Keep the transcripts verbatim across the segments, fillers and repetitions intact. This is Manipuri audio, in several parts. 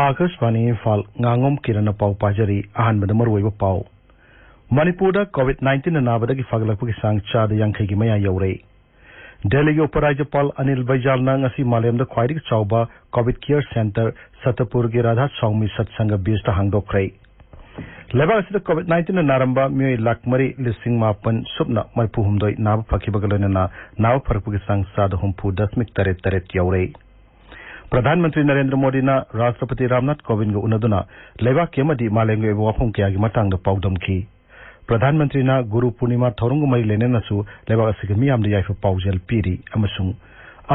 ꯑꯥꯀꯥꯁꯕꯥꯅꯤ ꯏꯝꯐꯥꯜ, ꯉꯥꯉꯣꯝ ꯀꯤꯔꯟꯅ ꯄꯥꯎ ꯄꯥꯖꯔꯤ꯫ ꯑꯍꯥꯟꯕꯗ ꯃꯔꯨꯑꯣꯏꯕ ꯄꯥꯎ꯫ ꯃꯅꯤꯄꯨꯔꯗ ꯀꯣꯚꯤꯗ ꯅꯥꯏꯟꯇꯤꯟꯅ ꯅꯥꯕꯗꯒꯤ ꯐꯒꯠꯂꯛꯄꯒꯤ ꯆꯥꯡ ꯆꯥꯗ ꯌꯥꯡꯈꯩꯒꯤ ꯃꯌꯥ ꯌꯧꯔꯦ꯫ ꯗꯦꯜꯂꯤꯒꯤ ꯎꯄꯔꯥꯖ꯭ꯌꯄꯥꯜ ꯑꯅꯤꯜ ꯕꯩꯖꯥꯜꯅ ꯉꯁꯤ ꯃꯥꯂꯦꯝꯗ ꯈ꯭ꯋꯥꯏꯗꯒꯤ ꯆꯥꯎꯕ ꯀꯣꯚꯤꯗ ꯀꯤꯌꯔ ꯁꯦꯟꯇꯔ ꯁꯇꯄꯨꯔꯒꯤ ꯔꯥꯙꯥ ꯁ꯭ꯋꯥꯃꯤ ꯁꯠꯁꯪꯒ ꯕꯤꯁꯇ ꯍꯥꯡꯗꯣꯛꯈ꯭ꯔꯦ꯫ ꯂꯩꯕꯥꯛ ꯑꯁꯤꯗ ꯀꯣꯚꯤꯗ ꯅꯥꯏꯟꯇꯤꯟꯅ ꯅꯥꯔꯝꯕ ꯃꯤꯑꯣꯏ ꯂꯥꯈ ꯃꯔꯤ ꯂꯤꯁꯤꯡ ꯃꯥꯄꯟ ꯁꯨꯞꯅ ꯃꯔꯤꯐꯨ ꯍꯨꯝꯗꯣꯏ ꯅꯥꯕ ꯐꯈꯤꯕꯒ ꯂꯣꯏꯅꯅ ꯅꯥꯕ ꯐꯔꯛꯄꯒꯤ ꯆꯥꯡ ꯆꯥꯗ ꯍꯨꯝꯐꯨ ꯗꯁꯃꯤꯛ ꯇꯔꯦꯠ ꯇꯔꯦꯠ ꯌꯧꯔꯦ꯫ ꯄ꯭ꯔꯙꯥꯟ ꯃꯟꯇ꯭ꯔꯤ ꯅꯔꯦꯟꯗ꯭ꯔ ꯃꯣꯗꯤꯅ ꯔꯥꯁꯇ꯭ꯔꯄꯇꯤ ꯔꯥꯝꯅꯥꯊ ꯀꯣꯕꯤꯟꯗꯒ ꯎꯅꯗꯨꯅ ꯂꯩꯕꯥꯛꯀꯤ ꯑꯃꯗꯤ ꯃꯥꯂꯦꯝꯒꯤ ꯑꯣꯏꯕ ꯋꯥꯐꯝ ꯀꯌꯥꯒꯤ ꯃꯇꯥꯡꯗ ꯄꯥꯎꯗꯝꯈꯤ꯫ ꯄ꯭ꯔꯙꯥꯟ ꯃꯟꯇ꯭ꯔꯤꯅ ꯒꯨꯔꯨ ꯄꯨꯔꯅꯤꯃꯥ ꯊꯧꯔꯝꯒ ꯃꯔꯤ ꯂꯩꯅꯅꯁꯨ ꯂꯩꯕꯥꯛ ꯑꯁꯤꯒꯤ ꯃꯤꯌꯥꯝꯗ ꯌꯥꯏꯐ ꯄꯥꯎꯖꯦꯜ ꯄꯤꯔꯤ ꯑꯃꯁꯨꯡ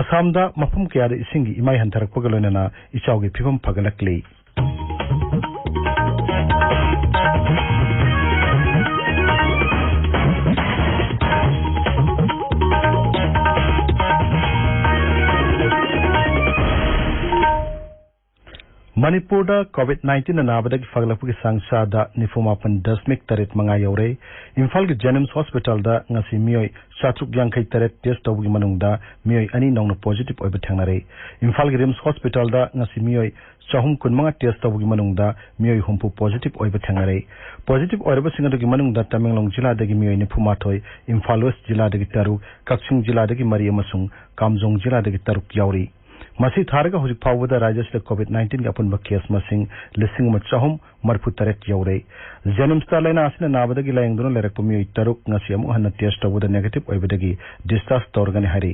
ꯑꯁꯥꯝꯗ ꯃꯐꯝ ꯀꯌꯥꯗ ꯏꯁꯤꯡꯒꯤ ꯏꯃꯥꯏ ꯍꯟꯊꯔꯛꯄꯒ ꯂꯣꯏꯅꯅ ꯏꯆꯥꯎꯒꯤ ꯐꯤꯕꯝ ꯐꯒꯠꯂꯛꯂꯤ꯫ ꯃꯅꯤꯄꯨꯔꯗ ꯀꯣꯚꯤꯗ ꯅꯥꯏꯟꯇꯤꯟꯅ ꯅꯥꯕꯗꯒꯤ ꯐꯒꯠꯂꯛꯄꯒꯤ ꯆꯥꯡ ꯆꯥꯗ ꯅꯤꯐꯨ ꯃꯥꯄꯟ ꯗꯁꯃꯤꯛ ꯇꯔꯦꯠ ꯃꯉꯥ ꯌꯧꯔꯦ꯫ ꯏꯝꯐꯥꯜꯒꯤ ꯖꯦꯅꯤꯝꯁ ꯍꯣꯁꯄꯤꯇꯥꯜꯗ ꯉꯁꯤ ꯃꯤꯑꯣꯏ ꯆꯥꯇ꯭ꯔꯨꯛ ꯌꯥꯡꯈꯩ ꯇꯔꯦꯠ ꯇꯦꯁ ꯇꯧꯕꯒꯤ ꯃꯅꯨꯡꯗ ꯃꯤꯑꯣꯏ ꯑꯅꯤ ꯅꯧꯅ ꯄꯣꯖꯤꯇꯤꯚ ꯑꯣꯏꯕ ꯊꯦꯡꯅꯔꯦ꯫ ꯏꯝꯐꯥꯜꯒꯤ ꯔꯤꯝꯁ ꯍꯣꯁꯄꯤꯇꯥꯜꯗ ꯉꯁꯤ ꯃꯤꯑꯣꯏ ꯆꯍꯨꯝ ꯀꯨꯟꯃꯉꯥ ꯇꯦꯁ ꯇꯧꯕꯒꯤ ꯃꯅꯨꯡꯗ ꯃꯤꯑꯣꯏ ꯍꯨꯝꯐꯨ ꯄꯣꯖꯤꯇꯤꯚ ꯑꯣꯏꯕ ꯊꯦꯡꯅꯔꯦ꯫ ꯄꯣꯖꯤꯇꯤꯚ ꯑꯣꯏꯔꯕꯁꯤꯡ ꯑꯗꯨꯒꯤ ꯃꯅꯨꯡꯗ ꯇꯃꯦꯡꯂꯣꯡ ꯖꯤꯂꯥꯗꯒꯤ ꯃꯤꯑꯣꯏ ꯅꯤꯐꯨ ꯃꯥꯊꯣꯏ, ꯏꯝꯐꯥꯜ ꯋꯦꯁ ꯖꯤꯂꯥꯗꯒꯤ ꯇꯔꯨꯛ, ꯀꯛꯆꯤꯡ ꯖꯤꯂꯥꯗꯒꯤ ꯃꯔꯤ ꯑꯃꯁꯨꯡ ꯀꯥꯝꯖꯣꯡ ꯖꯤꯂꯥꯗꯒꯤ ꯇꯔꯨꯛ ꯌꯥꯎꯔꯤ꯫ ꯃꯁꯤ ꯊꯥꯔꯒ ꯍꯧꯖꯤꯛ ꯐꯥꯎꯕꯗ ꯔꯥꯖ꯭ꯌ ꯑꯁꯤꯗ ꯀꯣꯚꯤꯗ ꯅꯥꯏꯟꯇꯤꯟꯒꯤ ꯑꯄꯨꯟꯕ ꯀꯦꯁ ꯃꯁꯤꯡ ꯂꯤꯁꯤꯡ ꯑꯃ ꯆꯍꯨꯝ ꯃꯔꯤꯐꯨ ꯇꯔꯦꯠ ꯌꯧꯔꯦ꯫ ꯖꯦꯅꯤꯝꯁꯇ ꯂꯥꯏꯅꯥ ꯑꯁꯤꯅ ꯅꯥꯕꯗꯒꯤ ꯂꯥꯌꯦꯡꯗꯨꯅ ꯂꯩꯔꯛꯄ ꯃꯤꯑꯣꯏ ꯇꯔꯨꯛ ꯉꯁꯤ ꯑꯃꯨꯛ ꯍꯟꯅ ꯇꯦꯁ ꯇꯧꯕꯗ ꯅꯦꯒꯦꯇꯤꯚ ꯑꯣꯏꯕꯗꯒꯤ ꯗꯤꯁꯆꯥꯔꯖ ꯇꯧꯔꯒꯅꯤ ꯍꯥꯏꯔꯤ꯫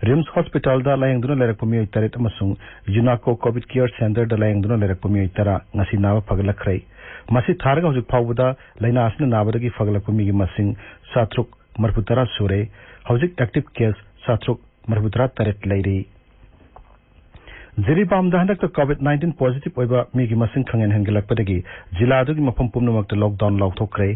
ꯔꯤꯝꯁ ꯍꯣꯁꯄꯤꯇꯥꯜꯗ ꯂꯥꯌꯦꯡꯗꯨꯅ ꯂꯩꯔꯛꯄ ꯃꯤꯑꯣꯏ ꯇꯔꯦꯠ ꯑꯃꯁꯨꯡ ꯖꯨꯅꯥꯀꯣ ꯀꯣꯚꯤꯗ ꯀꯤꯌꯔ ꯁꯦꯟꯇꯔꯗ ꯂꯥꯌꯦꯡꯗꯨꯅ ꯂꯩꯔꯛꯄ ꯃꯤꯑꯣꯏ ꯇꯔꯥ ꯉꯁꯤ ꯅꯥꯕ ꯐꯒꯠꯂꯛꯈ꯭ꯔꯦ꯫ ꯃꯁꯤ ꯊꯥꯔꯒ ꯍꯧꯖꯤꯛ ꯐꯥꯎꯕꯗ ꯂꯥꯏꯅꯥ ꯑꯁꯤꯅ ꯅꯥꯕꯗꯒꯤ ꯐꯒꯠꯂꯛꯄ ꯃꯤꯒꯤ ꯃꯁꯤꯡ ꯆꯥꯇ꯭ꯔꯨꯛ ꯃꯔꯤꯐꯨ ꯇꯔꯥ ꯁꯨꯔꯦ꯫ ꯍꯧꯖꯤꯛ ꯑꯦꯛꯇꯤꯚ ꯀꯦꯁ ꯆꯥꯇ꯭ꯔꯨꯛ ꯃꯔꯤꯐꯨ ꯇꯔꯥ ꯇꯔꯦꯠ ꯂꯩꯔꯤ꯫ ꯖꯤꯔꯤꯕꯥꯝꯗ ꯍꯟꯗꯛꯇ ꯀꯣꯚꯤꯗ ꯅꯥꯏꯟꯇꯤꯟ ꯄꯣꯖꯤꯇꯤꯚ ꯑꯣꯏꯕ ꯃꯤꯒꯤ ꯃꯁꯤꯡ ꯈꯪꯍꯦꯟ ꯍꯦꯟꯒꯠꯂꯛꯄꯗꯒꯤ ꯖꯤꯂꯥ ꯑꯗꯨꯒꯤ ꯃꯐꯝ ꯄꯨꯝꯅꯃꯛꯇ ꯂꯣꯛꯗꯥꯎꯟ ꯂꯥꯎꯊꯣꯛꯈ꯭ꯔꯦ꯫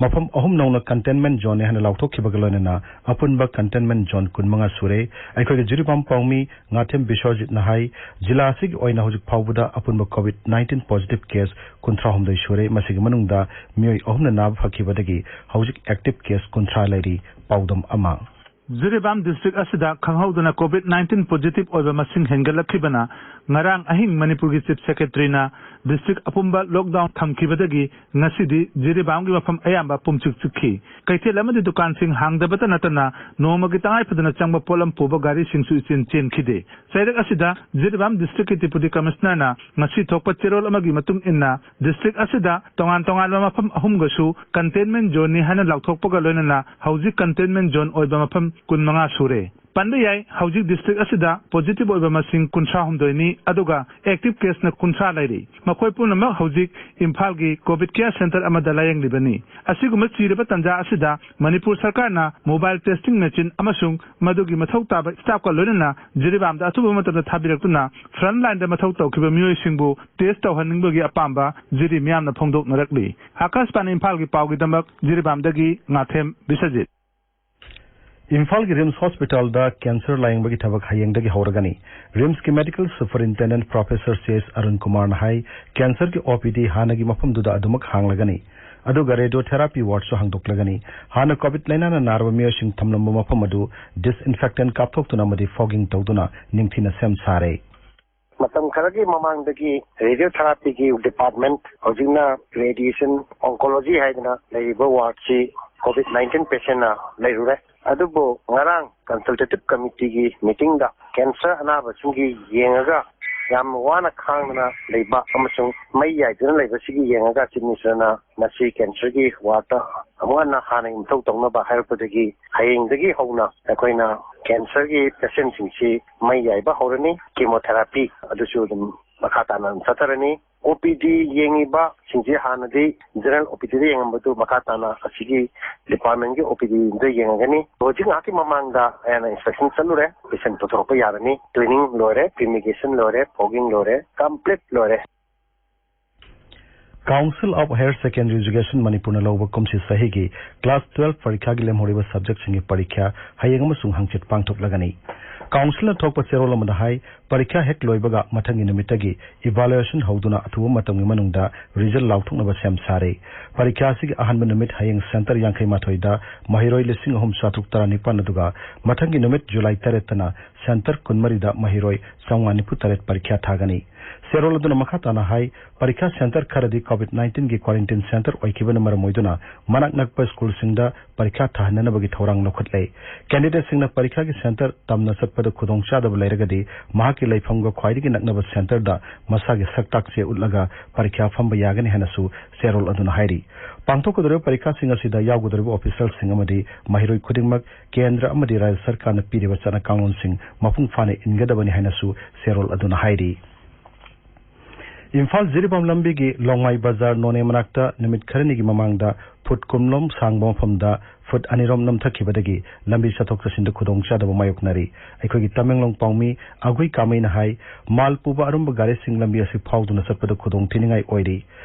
ꯃꯐꯝ ꯑꯍꯨꯝ ꯅꯧꯅ ꯀꯟꯇꯦꯟꯃꯦꯟꯠ ꯖꯣꯟꯅꯤ ꯍꯥꯏꯅ ꯂꯥꯎꯊꯣꯛꯈꯤꯕꯒ ꯂꯣꯏꯅꯅ ꯑꯄꯨꯟꯕ ꯀꯟꯇꯦꯟꯃꯦꯟꯠ ꯖꯣꯟ ꯀꯨꯟꯃꯉꯥ ꯁꯨꯔꯦ꯫ ꯑꯩꯈꯣꯏꯒꯤ ꯖꯤꯔꯤꯕꯥꯝ ꯄꯥꯎꯃꯤ ꯉꯥꯊꯦꯝ ꯕꯤꯁ꯭ꯋꯖꯤꯠꯅ ꯍꯥꯏ, ꯖꯤꯂꯥ ꯑꯁꯤꯒꯤ ꯑꯣꯏꯅ ꯍꯧꯖꯤꯛ ꯐꯥꯎꯕꯗ ꯑꯄꯨꯟꯕ ꯀꯣꯚꯤꯗ ꯅꯥꯏꯟꯇꯤꯟ ꯄꯣꯖꯤꯇꯤꯚ ꯀꯦꯁ ꯀꯨꯟꯊ꯭ꯔꯥ ꯍꯨꯝꯗꯣꯏ ꯁꯨꯔꯦ꯫ ꯃꯁꯤꯒꯤ ꯃꯅꯨꯡꯗ ꯃꯤꯑꯣꯏ ꯑꯍꯨꯝꯅ ꯅꯥꯕ ꯐꯈꯤꯕꯗꯒꯤ ꯍꯧꯖꯤꯛ ꯑꯦꯛꯇꯤꯚ ꯀꯦꯁ ꯀꯨꯟꯊ꯭ꯔꯥ ꯂꯩꯔꯤ꯫ ꯄꯥꯎꯗꯝ ꯑꯃ꯫ ꯖꯤꯔꯤꯕꯥꯝ ꯗꯤꯁꯇ꯭ꯔꯤꯛ ꯑꯁꯤꯗ ꯈꯪꯍꯧꯗꯅ ꯀꯣꯚꯤꯗ ꯅꯥꯏꯟꯇꯤꯟ ꯄꯣꯖꯤꯇꯤꯚ ꯑꯣꯏꯕ ꯃꯁꯤꯡ ꯍꯦꯟꯒꯠꯂꯛꯈꯤꯕꯅ ꯉꯔꯥꯡ ꯑꯍꯤꯡ ꯃꯅꯤꯄꯨꯔꯒꯤ ꯆꯤꯐ ꯁꯦꯀ꯭ꯔꯦꯇꯔꯤꯅ ꯗꯤꯁꯇ꯭ꯔꯤꯛ ꯑꯄꯨꯝꯕ ꯂꯣꯛꯗꯥꯎꯟ ꯊꯝꯈꯤꯕꯗꯒꯤ ꯉꯁꯤꯗꯤ ꯖꯤꯔꯤꯕꯥꯝꯒꯤ ꯃꯐꯝ ꯑꯌꯥꯝꯕ ꯄꯨꯝꯆꯤꯛ ꯆꯤꯛꯈꯤ꯫ ꯀꯩꯊꯦꯜ ꯑꯃꯗꯤ ꯗꯨꯀꯥꯟꯁꯤꯡ ꯍꯥꯡꯗꯕꯇ ꯅꯠꯇꯅ ꯅꯣꯡꯃꯒꯤ ꯇꯉꯥꯏ ꯐꯗꯅ ꯆꯪꯕ ꯄꯣꯠꯂꯝ ꯄꯨꯕ ꯒꯥꯔꯤꯁꯤꯡꯁꯨ ꯏꯆꯦꯟ ꯆꯦꯟꯈꯤꯗꯦ꯫ ꯆꯩꯔꯛ ꯑꯁꯤꯗ ꯖꯤꯔꯤꯕꯥꯝ ꯗꯤꯁꯇ꯭ꯔꯤꯛꯀꯤ ꯗꯤꯄꯨꯇꯤ ꯀꯃꯤꯁꯅꯔꯅ ꯉꯁꯤ ꯊꯣꯛꯄ ꯆꯦꯔꯣꯜ ꯑꯃꯒꯤ ꯃꯇꯨꯡ ꯏꯟꯅ ꯗꯤꯁꯇ꯭ꯔꯤꯛ ꯑꯁꯤꯗ ꯇꯣꯉꯥꯟ ꯇꯣꯉꯥꯟꯕ ꯃꯐꯝ ꯑꯍꯨꯝꯒꯁꯨ ꯀꯟꯇꯦꯟꯃꯦꯟ ꯖꯣꯟꯅꯤ ꯍꯥꯏꯅ ꯂꯥꯎꯊꯣꯛꯄꯒ ꯂꯣꯏꯅꯅ ꯍꯧꯖꯤꯛ ꯀꯟꯇꯦꯟꯃꯦꯟ ꯖꯣꯟ ꯑꯣꯏꯕ ꯃꯐꯝ ꯀꯨꯟꯃꯉꯥ ꯁꯨꯔꯦ꯫ ꯄꯟꯕ ꯌꯥꯏ, ꯍꯧꯖꯤꯛ ꯗꯤꯁꯇ꯭ꯔꯤꯛ ꯑꯁꯤꯗ ꯄꯣꯖꯤꯇꯤꯚ ꯑꯣꯏꯕ ꯃꯁꯤꯡ ꯀꯨꯟꯊ꯭ꯔꯥ ꯍꯨꯝꯗꯣꯏꯅꯤ, ꯑꯗꯨꯒ ꯑꯦꯛꯇꯤꯚ ꯀꯦꯁꯅ ꯀꯨꯟꯊ꯭ꯔꯥ ꯂꯩꯔꯤ꯫ ꯃꯈꯣꯏ ꯄꯨꯝꯅꯃꯛ ꯍꯧꯖꯤꯛ ꯏꯝꯐꯥꯜꯒꯤ ꯀꯣꯚꯤꯗ ꯀꯦꯌꯔ ꯁꯦꯟꯇꯔ ꯑꯃꯗ ꯂꯥꯌꯦꯡꯂꯤꯕꯅꯤ꯫ ꯑꯁꯤꯒꯨꯝꯕ ꯆꯤꯔꯕ ꯇꯥꯟꯖꯥ ꯑꯁꯤꯗ ꯃꯅꯤꯄꯨꯔ ꯁꯔꯀꯥꯔꯅ ꯃꯣꯕꯥꯏꯜ ꯇꯦꯁꯇꯤꯡ ꯃꯦꯆꯤꯟ ꯑꯃꯁꯨꯡ ꯃꯗꯨꯒꯤ ꯃꯊꯧ ꯇꯥꯕ ꯁ꯭ꯇꯥꯐꯀ ꯂꯣꯏꯅꯅ ꯖꯤꯔꯤꯕꯥꯝꯗ ꯑꯊꯨꯕ ꯃꯇꯝꯗ ꯊꯥꯕꯤꯔꯛꯇꯨꯅ ꯐ꯭ꯔꯟꯠ ꯂꯥꯏꯟꯗ ꯃꯊꯧ ꯇꯧꯈꯤꯕ ꯃꯤꯑꯣꯏꯁꯤꯡꯕꯨ ꯇꯦꯁ ꯇꯧꯍꯟꯅꯤꯡꯕꯒꯤ ꯑꯄꯥꯝꯕ ꯖꯤꯔꯤ ꯃꯤꯌꯥꯝꯅ ꯐꯣꯡꯗꯣꯛꯅꯔꯛꯂꯤ꯫ ꯑꯥꯀꯥꯁꯕꯥꯅꯤ ꯏꯝꯐꯥꯜꯒꯤ ꯄꯥꯎꯒꯤꯗꯃꯛ ꯖꯤꯔꯤꯕꯥꯝꯗꯒꯤ ꯉꯥꯊꯦꯝ ꯕꯤꯁ꯭ꯋꯖꯤꯠ꯫ ꯏꯝꯐꯥꯜꯒꯤ ꯔꯤꯝꯁ ꯍꯣꯁꯄꯤꯇꯥꯜꯗ ꯀꯦꯟꯁꯔ ꯂꯥꯌꯦꯡꯕꯒꯤ ꯊꯕꯛ ꯍꯌꯦꯡꯗꯒꯤ ꯍꯧꯔꯒꯅꯤ꯫ ꯔꯤꯝꯁꯀꯤ medical superintendent professor C S Arun ꯀꯨꯃꯥꯔꯅ ꯍꯥꯏ, ꯀꯦꯟꯁꯔꯒꯤ ꯑꯣ ꯄꯤ ꯗꯤ ꯍꯥꯟꯅꯒꯤ ꯃꯐꯝꯗꯨꯗ ꯑꯗꯨꯃꯛ ꯍꯥꯡꯂꯒꯅꯤ꯫ ꯑꯗꯨꯒ ꯔꯦꯗꯤꯑꯣ ꯊꯦꯔꯥꯄꯤ ꯋꯥꯔꯗꯁꯨ ꯍꯥꯡꯗꯣꯛꯂꯒꯅꯤ꯫ ꯍꯥꯟꯅ ꯀꯣꯚꯤꯗ ꯂꯥꯏꯅꯥꯅ ꯅꯥꯔꯕ ꯃꯤꯑꯣꯏꯁꯤꯡ ꯊꯝꯂꯝꯕ ꯃꯐꯝ ꯑꯗꯨ ꯗꯤꯁꯏꯟꯐꯦꯛꯇꯦꯟꯠ ꯀꯥꯞꯊꯣꯛꯇꯨꯅ ꯑꯃꯗꯤ ꯐꯣꯒꯤꯡ ꯇꯧꯗꯨꯅ ꯅꯤꯡꯊꯤꯅ ꯁꯦꯝ ꯁꯥꯔꯦ꯫ ꯃꯇꯝ ꯈꯔꯒꯤ ꯃꯃꯥꯡꯗꯒꯤ ꯔꯦꯗꯤꯑꯣ ꯊꯦꯔꯥꯄꯤꯒꯤ ꯗꯤꯄꯥꯔꯠꯃꯦꯟꯠ, ꯍꯧꯖꯤꯛꯅ ꯔꯦꯗꯤꯌꯦꯁꯟ ꯑꯣꯟꯀꯣꯂꯣꯖꯤ ꯍꯥꯏꯗꯅ ꯂꯩꯔꯤꯕ ꯋꯥꯔꯗꯁꯤ ꯀꯣꯚꯤꯗ ꯅꯥꯏꯟꯇꯤꯟ ꯄꯦꯁꯦꯟꯠꯅ ꯂꯩꯔꯨꯔꯦ꯫ ꯑꯗꯨꯕꯨ ꯉꯔꯥꯡ ꯀꯟꯁꯜꯇꯦꯇꯤꯚ ꯀꯃꯤꯇꯤꯒꯤ ꯃꯤꯇꯤꯡꯗ ꯀꯦꯟꯁꯔ ꯑꯅꯥꯕꯁꯤꯡꯒꯤ ꯌꯦꯡꯉꯒ ꯌꯥꯝ ꯋꯥꯅ ꯈꯥꯡꯗꯅ ꯂꯩꯕ ꯑꯃꯁꯨꯡ ꯃꯩ ꯌꯥꯏꯗꯨꯅ ꯂꯩꯕꯁꯤꯒꯤ ꯌꯦꯡꯉꯒ ꯆꯤꯐ ꯃꯤꯅꯤꯁꯇꯔꯅ ꯃꯁꯤ ꯀꯦꯟꯁꯔꯒꯤ ꯋꯥꯔꯗꯇ ꯑꯃꯨꯛ ꯍꯟꯅ ꯍꯥꯟꯅꯒꯤ ꯃꯊꯧ ꯇꯧꯅꯕ ꯍꯥꯏꯔꯛꯄꯗꯒꯤ ꯍꯌꯦꯡꯗꯒꯤ ꯍꯧꯅ ꯑꯩꯈꯣꯏꯅ ꯀꯦꯟꯁꯔꯒꯤ ꯄꯦꯁꯦꯟꯁꯤꯡꯁꯤ ꯃꯩ ꯌꯥꯏꯕ ꯍꯧꯔꯅꯤ꯫ ꯀꯤꯃꯣꯊꯦꯔꯥꯄꯤ ꯑꯗꯨꯁꯨ ꯑꯗꯨꯝ ꯃꯈꯥ ꯇꯥꯅ ꯑꯗꯨꯝ ꯆꯠꯊꯔꯅꯤ꯫ ꯑꯣ ꯄꯤ ꯗꯤ ꯌꯦꯡꯉꯤꯕꯁꯤꯡꯁꯤ ꯍꯥꯟꯅꯗꯤ ꯖꯦꯅꯔꯦꯜ ꯑꯣ ꯄꯤ ꯗꯤꯗ ꯌꯦꯡꯉꯝꯕꯗꯨ ꯃꯈꯥ ꯇꯥꯅ ꯑꯁꯤꯒꯤ ꯗꯤꯄꯥꯔꯠꯃꯦꯟꯒꯤ ꯑꯣ ꯄꯤ ꯗꯤꯗ ꯌꯦꯡꯉꯒꯅꯤ꯫ ꯍꯧꯖꯤꯛ ꯉꯥꯏꯍꯥꯛꯀꯤ ꯃꯃꯥꯡꯗ ꯑꯩꯅ ꯏꯟꯁꯄꯦꯛꯁꯟ ꯆꯠꯂꯨꯔꯦ꯫ ꯄꯦꯁꯦꯟ ꯄꯨꯊꯣꯔꯛꯄ ꯌꯥꯔꯅꯤ꯫ ꯀ꯭ꯂꯤꯅꯤꯡ ꯂꯣꯏꯔꯦ, ꯐ꯭ꯌꯨꯃꯤꯒꯦꯁꯟ ꯂꯣꯏꯔꯦ, ꯐꯣꯒꯤꯡ ꯂꯣꯏꯔꯦ, ꯀꯝꯄ꯭ꯂꯤꯠ ꯂꯣꯏꯔꯦ꯫ Council of Higher Secondary Education ꯃꯅꯤꯄꯨꯔꯅ ꯂꯧꯕ ꯀꯨꯝꯁꯤ ꯆꯍꯤꯒꯤ class twelve ꯄꯔꯤꯈ꯭ꯌꯥꯒꯤ ꯂꯦꯝꯍꯧꯔꯤꯕ subjectꯁꯤꯡꯒꯤ ꯄꯔꯤꯈ꯭ꯌꯥ ꯍꯌꯦꯡ ꯑꯃꯁꯨꯡ ꯍꯪꯆꯤꯠ ꯄꯥꯡꯊꯣꯛꯂꯒꯅꯤ꯫ Councilꯅ ꯊꯣꯛꯄ ꯆꯦꯔꯣꯜ ꯑꯃꯗ ꯍꯥꯏ, ꯄꯔꯤꯈ꯭ꯌꯥ ꯍꯦꯛ ꯂꯣꯏꯕꯒ ꯃꯊꯪꯒꯤ ꯅꯨꯃꯤꯠꯇꯒꯤ evaluation ꯍꯧꯗꯨꯅ ꯑꯊꯨꯕ ꯃꯇꯝꯒꯤ ꯃꯅꯨꯡꯗ result ꯂꯥꯎꯊꯣꯛꯅꯕ ꯁꯦꯝ ꯁꯥꯔꯦ꯫ ꯄꯔꯤꯈ꯭ꯌꯥ ꯑꯁꯤꯒꯤ ꯑꯍꯥꯟꯕ ꯅꯨꯃꯤꯠ ꯍꯌꯦꯡ center ꯌꯥꯡꯈꯩ ꯃꯥꯊꯣꯏꯗ ꯃꯍꯩꯔꯣꯏ ꯂꯤꯁꯤꯡ ꯑꯍꯨꯝ ꯆꯥꯇ꯭ꯔꯨꯛ ꯇꯔꯥꯅꯤꯄꯥꯟ ꯑꯗꯨꯒ ꯃꯊꯪꯒꯤ ꯅꯨꯃꯤꯠ July ꯇꯔꯦꯠꯇꯅ center ꯀꯨꯟꯃꯔꯤꯗ ꯃꯍꯩꯔꯣꯏ ꯆꯥꯝꯃꯉꯥ ꯅꯤꯐꯨ ꯇꯔꯦꯠ ꯄꯔꯤꯈ꯭ꯌꯥ ꯊꯥꯒꯅꯤ꯫ ꯆꯦꯔꯣꯜ ꯑꯗꯨꯅ ꯃꯈꯥ ꯇꯥꯅ ꯍꯥꯏ, ꯄꯔꯤꯈ꯭ꯌꯥ center ꯈꯔꯗꯤ COVID nineteenꯒꯤ quarantine center ꯑꯣꯏꯈꯤꯕꯅ ꯃꯔꯝ ꯑꯣꯏꯗꯨꯅ ꯃꯅꯥꯛ ꯅꯛꯄ schoolꯁꯤꯡꯗ ꯄꯔꯤꯈ꯭ꯌꯥ ꯊꯥꯍꯟꯅꯅꯕꯒꯤ ꯊꯧꯔꯥꯡ ꯂꯧꯈꯠꯂꯦ꯫ Candidateꯁꯤꯡꯅ ꯄꯔꯤꯈ꯭ꯌꯥꯒꯤ center ꯇꯝꯅ ꯆꯠꯄꯗ ꯈꯨꯗꯣꯡꯆꯥꯗꯕ ꯂꯩꯔꯒꯗꯤ ꯃꯍꯥꯛꯀꯤ ꯂꯩꯐꯝꯒ ꯈ꯭ꯋꯥꯏꯗꯒꯤ ꯅꯛꯅꯕ centerꯗ ꯃꯁꯥꯒꯤ ꯁꯛꯇꯥꯛ ꯆꯦ ꯎꯠꯂꯒ ꯄꯔꯤꯈ꯭ꯌꯥ ꯐꯝꯕ ꯌꯥꯒꯅꯤ ꯍꯥꯏꯅꯁꯨ ꯆꯦꯔꯣꯜ ꯑꯗꯨꯅ ꯍꯥꯏꯔꯤ꯫ ꯄꯥꯡꯊꯣꯛꯀꯗꯧꯔꯤꯕ ꯄꯔꯤꯈ꯭ꯌꯥꯁꯤꯡ ꯑꯁꯤꯗ ꯌꯥꯎꯒꯗꯧꯔꯤꯕ officerꯁꯤꯡ ꯑꯃꯗꯤ ꯃꯍꯩꯔꯣꯏ ꯈꯨꯗꯤꯡꯃꯛ ꯀꯦꯟꯗ꯭ꯔ ꯑꯃꯗꯤ ꯔꯥꯖ꯭ꯌ ꯁꯔꯀꯥꯔꯅ ꯄꯤꯔꯤꯕ ꯆꯠꯅ ꯀꯥꯡꯂꯣꯟꯁꯤꯡ ꯃꯄꯨꯡ ꯐꯥꯅ ꯏꯟꯒꯗꯕꯅꯤ ꯍꯥꯏꯅꯁꯨ ꯆꯦꯔꯣꯜ ꯑꯗꯨꯅ ꯍꯥꯏꯔꯤ꯫ ꯏꯝꯐꯥꯜ ꯖꯤꯔꯤꯕꯥꯝ ꯂꯝꯕꯤꯒꯤ ꯂꯣꯡꯃꯥꯏ ꯕꯖꯥꯔ ꯅꯣꯅꯦ ꯃꯅꯥꯛꯇ ꯅꯨꯃꯤꯠ ꯈꯔꯅꯤꯒꯤ ꯃꯃꯥꯡꯗ ꯐꯨꯠ ꯀꯨꯟꯂꯣꯝ ꯁꯥꯡꯕ ꯃꯐꯝꯗ ꯐꯨꯠ ꯑꯅꯤꯔꯣꯝ ꯅꯝꯊꯈꯤꯕꯗꯒꯤ ꯂꯝꯕꯤ ꯆꯠꯊꯣꯛ ꯆꯠꯁꯤꯟꯗ ꯈꯨꯗꯣꯡꯆꯥꯗꯕ ꯃꯥꯌꯣꯛꯅꯔꯤ꯫ ꯑꯩꯈꯣꯏꯒꯤ ꯇꯃꯦꯡꯂꯣꯡ ꯄꯥꯎꯃꯤ ꯑꯒꯨꯏ ꯀꯥꯃꯩꯅ ꯍꯥꯏ, ꯃꯥꯜ ꯄꯨꯕ ꯑꯔꯨꯝꯕ ꯒꯥꯔꯤꯁꯤꯡ ꯂꯝꯕꯤ ꯑꯁꯤ ꯐꯥꯎꯗꯨꯅ ꯆꯠꯄꯗ ꯈꯨꯗꯣꯡ ꯊꯤꯅꯤꯡꯉꯥꯏ ꯑꯣꯏꯔꯤ꯫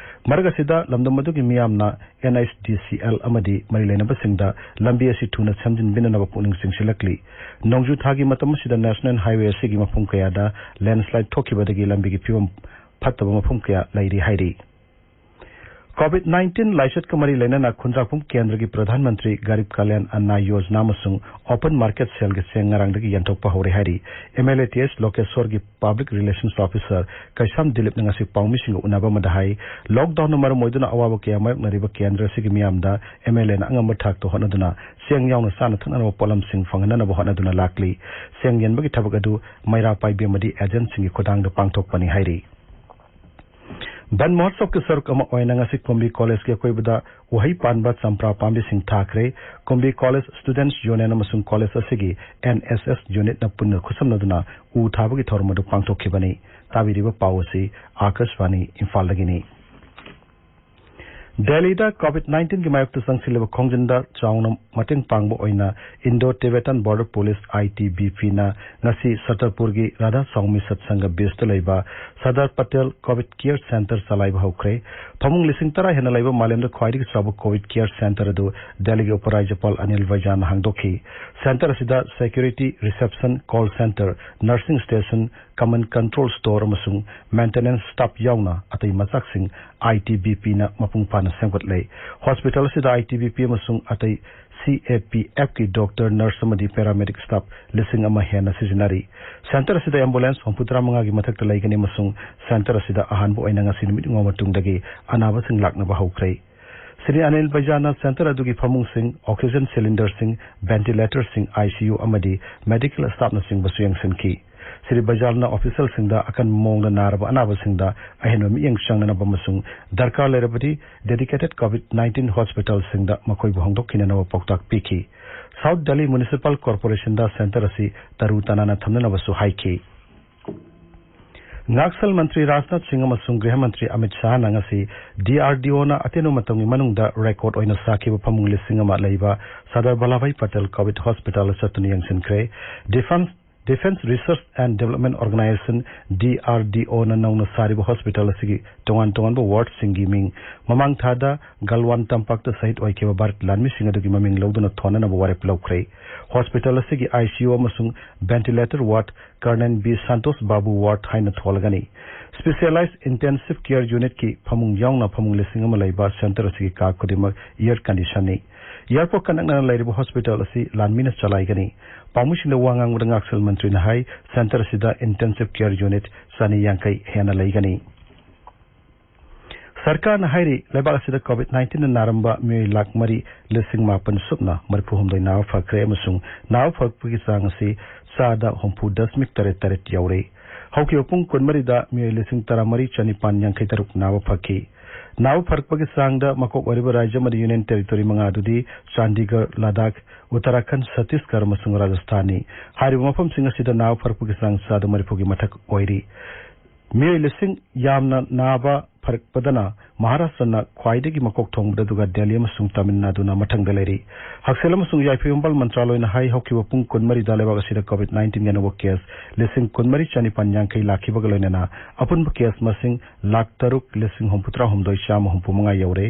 ꯃꯔꯛ ꯑꯁꯤꯗ ꯂꯝꯗꯝ ꯑꯗꯨꯒꯤ ꯃꯤꯌꯥꯝꯅ N H D C L ꯑꯃꯗꯤ ꯃꯔꯤ ꯂꯩꯅꯕꯁꯤꯡꯗ ꯂꯝꯕꯤ ꯑꯁꯤ ꯊꯨꯅ ꯁꯦꯝꯖꯤꯟꯕꯤꯅꯅꯕ ꯄꯨꯛꯅꯤꯡ ꯆꯤꯡꯁꯤꯜꯂꯛꯂꯤ꯫ ꯅꯣꯡꯖꯨ ꯊꯥꯒꯤ ꯃꯇꯝ ꯑꯁꯤꯗ National Highway ꯑꯁꯤꯒꯤ ꯃꯐꯝ ꯀꯌꯥꯗ landslide ꯊꯣꯛꯈꯤꯕꯗꯒꯤ ꯂꯝꯕꯤꯒꯤ ꯐꯤꯕꯝ ꯐꯠꯇꯕ ꯃꯐꯝ ꯀꯌꯥ ꯂꯩꯔꯤ ꯍꯥꯏꯔꯤ꯫ COVID nineteen ꯂꯥꯏꯆꯠꯀ ꯃꯔꯤ ꯂꯩꯅꯅ ꯈꯨꯟꯗ꯭ꯔꯥꯛꯄꯝ ꯀꯦꯟꯗ꯭ꯔꯒꯤ ꯄ꯭ꯔꯙꯥꯟ ꯃꯟꯇ꯭ꯔꯤ ꯒꯔꯤꯕ ꯀꯂꯌꯥꯟ ꯑꯟꯅ ꯌꯣꯖꯅꯥ ꯑꯃꯁꯨꯡ open market saleꯒꯤ ꯆꯦꯡ ꯉꯔꯥꯡꯗꯒꯤ ꯌꯦꯟꯊꯣꯛꯄ ꯍꯧꯔꯦ ꯍꯥꯏꯔꯤ꯫ M L A T S ꯂꯣꯀꯦꯁꯣꯔꯒꯤ public relations officer ꯀꯩꯁꯥꯝ ꯗꯤꯂꯤꯞꯅ ꯉꯁꯤ ꯄꯥꯎꯃꯤꯁꯤꯡꯒ ꯎꯅꯕ ꯑꯃꯗ ꯍꯥꯏ, lockdownꯅ ꯃꯔꯝ ꯑꯣꯏꯗꯨꯅ ꯑꯋꯥꯕ ꯀꯌꯥ ꯃꯥꯌꯣꯛꯅꯔꯤꯕ ꯀꯦꯟꯗ꯭ꯔ ꯑꯁꯤꯒꯤ ꯃꯤꯌꯥꯝꯗ M L Aꯅ ꯑꯉꯝꯕ ꯊꯥꯛꯇ ꯍꯣꯠꯅꯗꯨꯅ ꯆꯦꯡ ꯌꯥꯎꯅ ꯆꯥꯅ ꯊꯛꯅꯅꯕ ꯄꯣꯠꯂꯝꯁꯤꯡ ꯐꯪꯍꯟꯅꯅꯕ ꯍꯣꯠꯅꯗꯨꯅ ꯂꯥꯛꯂꯤ꯫ ꯆꯦꯡ ꯌꯦꯟꯕꯒꯤ ꯊꯕꯛ ꯑꯗꯨ ꯃꯩꯔꯥ ꯄꯥꯏꯕꯤ ꯑꯃꯗꯤ agentꯁꯤꯡꯒꯤ ꯈꯨꯠꯊꯥꯡꯗ ꯄꯥꯡꯊꯣꯛꯄꯅꯤ ꯍꯥꯏꯔꯤ꯫ ꯕꯟ ꯃꯍꯣꯠꯁꯕꯀꯤ ꯁꯔꯨꯛ ꯑꯃ ꯑꯣꯏꯅ ꯉꯁꯤ ꯀꯨꯝꯕꯤ ꯀꯣꯂꯦꯖꯀꯤ ꯑꯀꯣꯏꯕꯗ ꯎꯍꯩ ꯄꯥꯟꯕ ꯆꯝꯄ꯭ꯔꯥ ꯄꯥꯝꯕꯤꯁꯤꯡ ꯊꯥꯈ꯭ꯔꯦ꯫ ꯀꯨꯝꯕꯤ ꯀꯣꯂꯦꯖ Students Unionꯅ ꯑꯃꯁꯨꯡ ꯀꯣꯂꯦꯖ ꯑꯁꯤꯒꯤ N S S unitꯅ ꯄꯨꯟꯅ ꯈꯨꯠꯁꯝꯅꯗꯨꯅ ꯎ ꯊꯥꯕꯒꯤ ꯊꯧꯔꯝ ꯑꯗꯨ ꯄꯥꯡꯊꯣꯛꯈꯤꯕꯅꯤ꯫ ꯇꯥꯕꯤꯔꯤꯕ ꯄꯥꯎ ꯑꯁꯤ ꯑꯥꯀꯥꯁꯕꯥꯅꯤ ꯏꯝꯐꯥꯜꯗꯒꯤꯅꯤ꯫ ꯗꯦꯜꯂꯤꯗ ꯀꯣꯚꯤꯗ ꯅꯥꯏꯟꯇꯤꯟꯒꯤ ꯃꯥꯌꯣꯛꯇ ꯆꯪꯁꯤꯜꯂꯤꯕ ꯈꯣꯡꯖꯤꯟꯗ ꯆꯥꯎꯅ ꯃꯇꯦꯡ ꯄꯥꯡꯕ ꯑꯣꯏꯅ Indo Tibetan Border Police, ITBP ꯅ ꯉꯁꯤ ꯁꯇꯔꯄꯨꯔꯒꯤ ꯔꯥꯙꯥ ꯁ꯭ꯋꯥꯃꯤ ꯁꯠꯁꯪꯒ ꯕꯤꯁꯇ ꯂꯩꯕ Sardar Patel COVID care centre ꯆꯂꯥꯏꯕ ꯍꯧꯈ꯭ꯔꯦ꯫ ꯐꯃꯨꯡ ꯂꯤꯁꯤꯡ ꯇꯔꯥ ꯍꯦꯟꯅ ꯂꯩꯕ ꯃꯥꯂꯦꯝꯗ ꯈ꯭ꯋꯥꯏꯗꯒꯤ ꯆꯥꯎꯕ ꯀꯣꯚꯤꯗ ꯀꯦꯌꯔ ꯁꯦꯟꯇꯔ ꯑꯗꯨ ꯗꯦꯜꯂꯤꯒꯤ ꯎꯄꯔꯥꯖ꯭ꯌꯄꯥꯜ ꯑꯅꯤꯜ ꯕꯩꯖꯥꯜꯅ ꯍꯥꯡꯗꯣꯛꯈꯤ꯫ ꯁꯦꯟꯇꯔ ꯑꯁꯤꯗ ꯁꯦꯀ꯭ꯌꯨꯔꯤꯇꯤ, ꯔꯤꯁꯦꯞꯁꯟ, ꯀꯣꯜ ꯁꯦꯟꯇꯔ, ꯅꯔꯁꯤꯡ ꯁ꯭ꯇꯦꯁꯟ, ꯀꯃꯟ ꯀꯟꯇ꯭ꯔꯣꯜ ꯁ꯭ꯇꯣꯔ ꯑꯃꯁꯨꯡ ꯃꯦꯟꯇꯦꯅꯦꯟꯁ ꯁ꯭ꯇꯥꯐ ꯌꯥꯎꯅ ꯑꯇꯩ ꯃꯆꯥꯛꯁꯤꯡ ITBP ꯅ ꯃꯄꯨꯡ ꯐꯥꯅ ꯁꯦꯝꯒꯠꯂꯦ꯫ ꯍꯣꯁꯄꯤꯇꯥꯜ ꯑꯁꯤꯗ ITBP ꯑꯃꯁꯨꯡ ꯑꯇꯩ CAPF ꯀꯤ ꯗꯣꯛꯇꯔ, ꯅꯔꯁ ꯑꯃꯗꯤ ꯄꯦꯔꯥꯃꯦꯗꯤꯛ ꯁ꯭ꯇꯥꯐ ꯂꯤꯁꯤꯡ ꯑꯃ ꯍꯦꯟꯅ ꯁꯤꯖꯤꯟꯅꯔꯤ꯫ ꯁꯦꯟꯇꯔ ꯑꯁꯤꯗ ꯑꯦꯝꯕꯨꯂꯦꯟꯁ ꯍꯨꯝꯐꯨꯇꯔꯥ ꯃꯉꯥꯒꯤ ꯃꯊꯛꯇ ꯂꯩꯒꯅꯤ ꯑꯃꯁꯨꯡ ꯁꯦꯟꯇꯔ ꯑꯁꯤꯗ ꯑꯍꯥꯟꯕ ꯑꯣꯏꯅ ꯉꯁꯤ ꯅꯨꯃꯤꯠ ꯅꯤꯉꯣꯜ ꯃꯇꯨꯡꯗꯒꯤ ꯑꯅꯥꯕꯁꯤꯡ ꯂꯥꯛꯅꯕ ꯍꯧꯈ꯭ꯔꯦ꯫ ꯁ꯭ꯔꯤ ꯑꯅꯤꯜ ꯕꯩꯖꯥꯜꯅ ꯁꯦꯟꯇꯔ ꯑꯗꯨꯒꯤ ꯐꯃꯨꯡꯁꯤꯡ, ꯑꯣꯛꯁꯤꯖꯟ ꯁꯤꯂꯤꯟꯗꯔꯁꯤꯡ, ꯚꯦꯟꯇꯤꯂꯦꯇꯔꯁꯤꯡ, ICU ꯑꯃꯗꯤ ꯃꯦꯗꯤꯀꯦꯜ ꯁ꯭ꯇꯥꯐꯅꯆꯤꯡꯕꯁꯨ ꯌꯦꯡꯁꯤꯟꯈꯤ꯫ ꯁ꯭ꯔꯤ ꯕꯩꯖꯥꯜꯅ ꯑꯣꯐꯤꯁꯤꯌꯦꯜꯁꯤꯡꯗ ꯑꯀꯟꯕ ꯃꯑꯣꯡꯗ ꯅꯥꯔꯕ ꯑꯅꯥꯕꯁꯤꯡꯗ ꯑꯍꯦꯟꯕ ꯃꯤꯠꯌꯦꯡ ꯆꯪꯅꯅꯕ ꯑꯃꯁꯨꯡ ꯗꯔꯀꯥꯔ ꯂꯩꯔꯕꯗꯤ ꯗꯦꯗꯤꯀꯦꯇꯦꯗ ꯀꯣꯚꯤꯗ ꯅꯥꯏꯟꯇꯤꯟ ꯍꯣꯁꯄꯤꯇꯥꯜꯁꯤꯡꯗ ꯃꯈꯣꯏꯕꯨ ꯍꯣꯡꯗꯣꯛꯈꯤꯅꯅꯕ ꯄꯥꯎꯇꯥꯛ ꯄꯤꯈꯤ꯫ ꯁꯥꯎꯊ ꯗꯦꯜꯂꯤ ꯃ꯭ꯌꯨꯅꯤꯁꯤꯄꯥꯜ ꯀꯣꯔꯄꯣꯔꯦꯁꯟꯗ ꯁꯦꯟꯇꯔ ꯑꯁꯤ ꯇꯔꯨ ꯇꯅꯥꯟꯅ ꯊꯝꯅꯅꯕꯁꯨ ꯍꯥꯏꯈꯤ꯫ ꯉꯥꯛꯁꯦꯜ ꯃꯟꯇ꯭ꯔꯤ ꯔꯥꯖꯅꯥꯊ ꯁꯤꯡ ꯑꯃꯁꯨꯡ ꯒ꯭ꯔꯤꯍ ꯃꯟꯇ꯭ꯔꯤ ꯑꯃꯤꯠ ꯁꯥꯍꯅ ꯉꯁꯤ DRDO ꯅ ꯑꯇꯦꯟꯕ ꯃꯇꯝꯒꯤ ꯃꯅꯨꯡꯗ ꯔꯦꯀꯣꯔꯗ ꯑꯣꯏꯅ ꯁꯥꯈꯤꯕ ꯐꯃꯨꯡ ꯂꯤꯁꯤꯡ ꯑꯃ ꯂꯩꯕ ꯁꯔꯗꯥꯔ ꯚꯜꯂꯚꯚꯥꯏ ꯄꯇꯦꯜ ꯀꯣꯚꯤꯗ ꯍꯣꯁꯄꯤꯇꯥꯜꯗ ꯆꯠꯇꯨꯅ ꯌꯦꯡꯁꯤꯟꯈ꯭ꯔꯦ꯫ Defence Defence Research and Development Organisation, DRDO ꯅ ꯅꯧꯅ ꯁꯥꯔꯤꯕ ꯍꯣꯁꯄꯤꯇꯥꯜ ꯑꯁꯤꯒꯤ ꯇꯣꯉꯥꯟ ꯇꯣꯉꯥꯟꯕ ꯋꯥꯔꯗꯁꯤꯡꯒꯤ ꯃꯤꯡ ꯃꯃꯥꯡ ꯊꯥꯗ ꯒꯜꯋꯥꯟ ꯇꯝꯄꯥꯛꯇ ꯁꯍꯤꯗ ꯑꯣꯏꯈꯤꯕ ꯚꯥꯔꯠ ꯂꯥꯟꯃꯤꯁꯤꯡ ꯑꯗꯨꯒꯤ ꯃꯃꯤꯡ ꯂꯧꯗꯨꯅ ꯊꯣꯟꯅꯅꯕ ꯋꯥꯔꯦꯞ ꯂꯧꯈ꯭ꯔꯦ꯫ ꯍꯣꯁꯄꯤꯇꯥꯜ ꯑꯁꯤꯒꯤ ICU ꯑꯃꯁꯨꯡ ꯚꯦꯟꯇꯤꯂꯦꯇꯔ ꯋꯥꯔꯗ ꯀꯔꯅꯦꯜ ꯕꯤ ꯁꯟꯇꯣꯁ ꯕꯥꯕꯨ ꯋꯥꯔꯗ ꯍꯥꯏꯅ ꯊꯣꯜꯂꯒꯅꯤ꯫ ꯁ꯭ꯄꯦꯁꯤꯌꯦꯂꯥꯏꯖ ꯏꯟꯇꯦꯟꯁꯤꯚ ꯀꯦꯌꯔ ꯌꯨꯅꯤꯠꯀꯤ ꯐꯃꯨꯡ ꯌꯥꯎꯅ ꯐꯃꯨꯡ ꯂꯤꯁꯤꯡ ꯑꯃ ꯂꯩꯕ ꯁꯦꯟꯇꯔ ꯑꯁꯤꯒꯤ ꯀꯥ ꯈꯨꯗꯤꯡꯃꯛ ꯑꯦꯌꯔ ꯀꯟꯗꯤꯁꯟꯅꯤ꯫ ꯑꯦꯌꯔꯄꯣꯔꯠꯀ ꯅꯛꯅꯅ ꯂꯩꯔꯤꯕ ꯍꯣꯁꯄꯤꯇꯥꯜ ꯑꯁꯤ ꯂꯥꯟꯃꯤꯅ ꯆꯂꯥꯏꯒꯅꯤ꯫ ꯄꯥꯎꯃꯤꯁꯤꯡꯗ ꯋꯥ ꯉꯥꯡꯕꯗ ꯉꯥꯛꯁꯦꯜ ꯃꯟꯇ꯭ꯔꯤꯅ ꯍꯥꯏ, ꯁꯦꯟꯇꯔ ꯑꯁꯤꯗ ꯏꯟꯇꯦꯟꯁꯤꯚ ꯀꯦꯌꯔ ꯌꯨꯅꯤꯠ ꯆꯅꯤ ꯌꯥꯡꯈꯩ ꯍꯦꯟꯅ ꯂꯩꯒꯅꯤ꯫ ꯁꯔꯀꯥꯔꯅ ꯍꯥꯏꯔꯤ, ꯂꯩꯕꯥꯛ ꯑꯁꯤꯗ ꯀꯣꯚꯤꯗ ꯅꯥꯏꯟꯇꯤꯟꯅ ꯅꯥꯔꯝꯕ ꯃꯤꯑꯣꯏ ꯂꯥꯈ ꯃꯔꯤ ꯂꯤꯁꯤꯡ ꯃꯥꯄꯟ ꯁꯨꯞꯅ ꯃꯔꯤꯐꯨ ꯍꯨꯝꯗꯣꯏ ꯅꯥꯕ ꯐꯈ꯭ꯔꯦ ꯑꯃꯁꯨꯡ ꯅꯥꯕ ꯐꯔꯛꯄꯒꯤ ꯆꯥꯡ ꯑꯁꯤ ꯆꯥꯗ ꯍꯨꯝꯐꯨ ꯗꯁꯃꯤꯛ ꯇꯔꯦꯠ ꯇꯔꯦꯠ ꯌꯧꯔꯦ꯫ ꯍꯧꯈꯤꯕ ꯄꯨꯡ ꯀꯨꯟꯃꯔꯤꯗ ꯃꯤꯑꯣꯏ ꯂꯤꯁꯤꯡ ꯇꯔꯥꯃꯔꯤ ꯆꯅꯤꯄꯥꯟ ꯌꯥꯡꯈꯩ ꯇꯔꯨꯛ ꯅꯥꯕ ꯐꯈꯤ꯫ ꯅꯥꯕ ꯐꯔꯛꯄꯒꯤ ꯆꯥꯡꯗ ꯃꯀꯣꯛ ꯑꯣꯏꯔꯤꯕ ꯔꯥꯖ꯭ꯌ ꯑꯃꯗꯤ ꯌꯨꯅꯤꯌꯟ ꯇꯦꯔꯤꯇꯣꯔꯤ ꯃꯉꯥ ꯑꯗꯨꯗꯤ ꯆꯥꯟꯗꯤꯒꯔ, ꯂꯗꯥꯈ, ꯎꯠꯇꯔꯥꯈꯟꯗ, ꯁꯠꯇꯤꯁꯒꯔ ꯑꯃꯁꯨꯡ ꯔꯥꯖꯁꯊꯥꯟꯅꯤ꯫ ꯍꯥꯏꯔꯤꯕ ꯃꯐꯝꯁꯤꯡ ꯑꯁꯤꯗ ꯅꯥꯕ ꯐꯔꯛꯄꯒꯤ ꯆꯥꯡ ꯆꯥꯗ ꯃꯔꯤꯐꯨꯒꯤ ꯃꯊꯛ ꯑꯣꯏꯔꯤ꯫ ꯃꯤꯑꯣꯏ ꯂꯤꯁꯤꯡ ꯌꯥꯝꯅ ꯅꯥꯕ ꯐꯔꯛꯄꯗꯅ ꯃꯍꯥꯔꯥꯁꯇ꯭ꯔꯅ ꯈ꯭ꯋꯥꯏꯗꯒꯤ ꯃꯀꯣꯛ ꯊꯣꯡꯕꯗ, ꯑꯗꯨꯒ ꯗꯦꯜꯂꯤ ꯑꯃꯁꯨꯡ ꯇꯥꯃꯤꯜ ꯅꯥꯗꯨꯅ ꯃꯊꯪꯗ ꯂꯩꯔꯤ꯫ ꯍꯛꯁꯦꯜ ꯑꯃꯁꯨꯡ ꯌꯥꯏꯐ ꯌꯨꯝꯕꯥꯜ ꯃꯟꯇ꯭ꯔꯥꯂꯣꯏꯅ ꯍꯥꯏ, ꯍꯧꯈꯤꯕ ꯄꯨꯡ ꯀꯨꯟꯃꯔꯤꯗ ꯂꯩꯕꯥꯛ ꯑꯁꯤꯗ COVID nineteenꯒꯤ ꯑꯅꯧꯕ case ꯂꯤꯁꯤꯡ ꯀꯨꯟꯃꯔꯤ ꯆꯅꯤꯄꯥꯟ ꯌꯥꯡꯈꯩ ꯂꯥꯛꯈꯤꯕꯒ ꯂꯣꯏꯅꯅ ꯑꯄꯨꯟꯕ case ꯃꯁꯤꯡ ꯂꯥꯈ ꯇꯔꯨꯛ ꯂꯤꯁꯤꯡ ꯍꯨꯝꯐꯨꯇꯔꯥ ꯍꯨꯝꯗꯣꯏ ꯆꯥꯝꯃ ꯍꯨꯝꯐꯨ ꯃꯉꯥ ꯌꯧꯔꯦ꯫